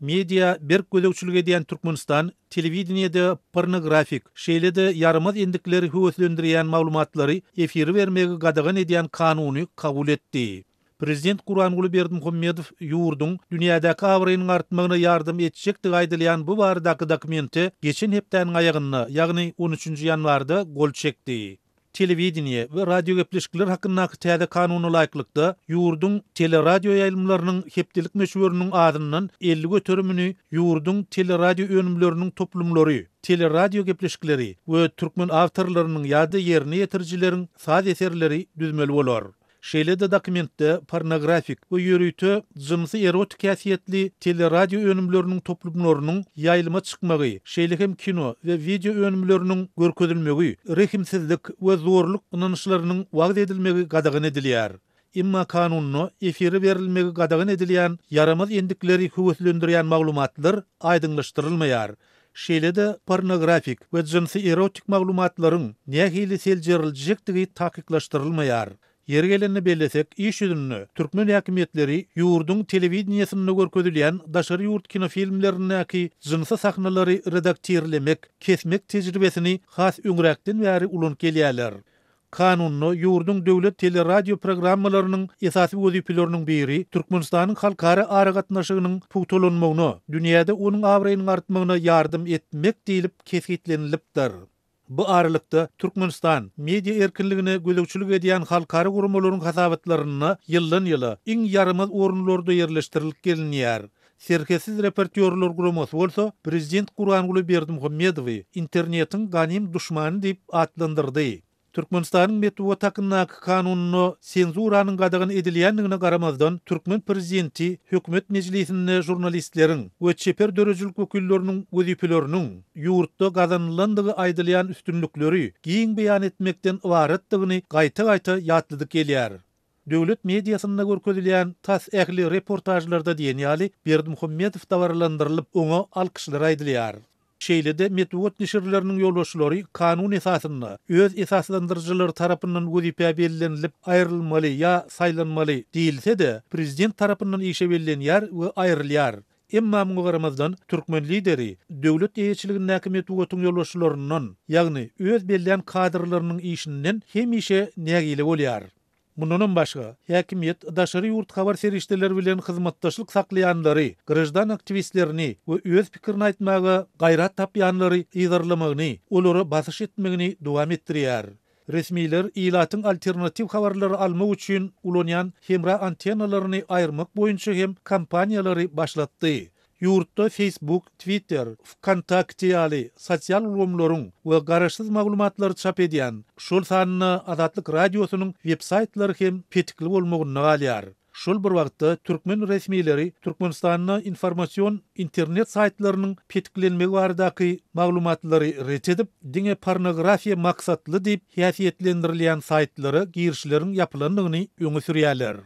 Media berk gözegçilik edýän Türkmenistan telewideniýede pornografik, şeýle-de ýaramaz endikleri höweslendirýän maglumatlary efire bermegi gadagan edýän kanuny kabul etdi. Prezident Gurbanguly Berdimuhamedow ýurduň dünýädäki abraýynyň artmagyna ýardam etjekdigi aýdylýan bu baradaky dokumente geçen hepdäniň aýagynda, ýagny on üçünji ýanwarda gol çekdi. Telewideniýe we radiogepleşikler hakyndaky täze kanuna laýyklykda, ýurduň teleradioýaýlymlarynyň hepdelik möçberiniň azyndan 50 göterimini ýurduň teleradioönümleriniň toplumlary, teleradiogepleşikleri we türkmen awtorlarynyň ýa-da ýerine ýetirijileriň saz eserleri düzmeli bolar. Şeýle-de dokumentde pornografik we ýörite jynsy-erotik häsiýetli teleradio önümleriniň toplumlarynyň ýaýlyma çykmagy, şeýle hem kino we wideo önümleriniň görkezilmegi, rehimsizlik we zorluk ynançlarynyň wagyz edilmegi gadagan edilýär. Emma kanunda efire berilmegi gadagan edilýän ýaramaz endikleri höweslendirýän maglumatlar aýdyňlaşdyrylmaýar. Şeýle-de pornografik we jynsy-erotik maglumatlaryň nähili seljeriljekdigi takyklaşdyrylmaýar. Ýeri gelende bellesek, iş ýüzünde türkmen häkimiýetleri ýurduň telewideniýesinde görkezilýän daşary ýurt kinofilmlerindäki jynsy sahnalary redaktirlemek, kesmek tejribesini has öňräkden bäri ulanyp gelýärler. Kanunda ýurduň döwlet teleradio programmalarynyň esasy wezipeleriniň biri Türkmenistanyň halkara aragatnaşygynyň pugtalanmagyna, dünýäde onuň abraýynyň artmagyna ýardam etmek diýlip kesgitlenilipdir. Bu aralykda, Türkmenistan media erkinligine gözegçilik edýän halkara guramalaryň hasabatlarynda ýyldan-ýyla iň ýaramaz orunlarda ýerleşdirilip gelinýär. Serhetsiz reportýorlar guramasy bolsa prezident Gurbanguly Berdimuhamedowy internetiň ganym duşmany diýip atlandyrdy. Türkmenistanyň Metbugat hakyndaky kanunynda senzuranyň gadagan edilýändigine garamazdan, türkmen prezidenti hökümet mejlisinde žurnalistleriň we çeper döredijilik wekilleriniň wezipeleriniň ýurtda gazanylandygy aýdylýan üstünlikleri giň beýan etmekden ybaratdygyny gaýta-gaýta ýatladyp gelýär. Döwlet mediasynda görkezilýän tas ähli reportažlarda diýen ýaly Berdimuhamedow dabaralandyrylyp, oňa alkyşlar aýdylýar. Şeýle-de metbugat neşirleriniň ýolbaşçylary kanun esasynda öz esaslandyryjylary tarapyndan wezipä bellenilip aýrylmaly ýa saýlanmaly diýilse-de, prezident tarapyndan işe bellenýär we aýrylýar. Emma muňa garamazdan, türkmen lideri döwlet eýeçiligindäki metbugatyň ýolbaşçylaryndan, ýagny öz bellän kadrlarynyň işinden hemişe nägile bolýar. Mundanam başga, häkimiýet daşary ýurt habar serişdeleri bilen hyzmatdaşlyk saklaýanlary, graždan aktiwistlerini we öz pikirini aýtmaga gaýrat tapýanlary yzarlamagyny, olara basyş etmegini dowam etdirýär. Resmiler ilatyň alternatiw habarlary almak üçin ulanýan hemra antennalaryny aýyrmak boýunça hem kampaniýalary başlatdy. Ýurtda Facebook, Twitter, Wkontakte ýaly sosial ulgamlaryň we garaşsyz maglumatlary çap edýän, şol sanda Azatlyk Radiosynyň websaýtlary hem petikli bolmagynda galýar. Şol bir wagtda, türkmen resmileri Türkmenistanda informasion internet saýtlarynyň petiklenmegi baradaky maglumatlary ret edip, diňe pornografiýa maksatly diýip häsiýetlendirilýän saýtlara girişleriň ýapylandygyny öňe sürýärler.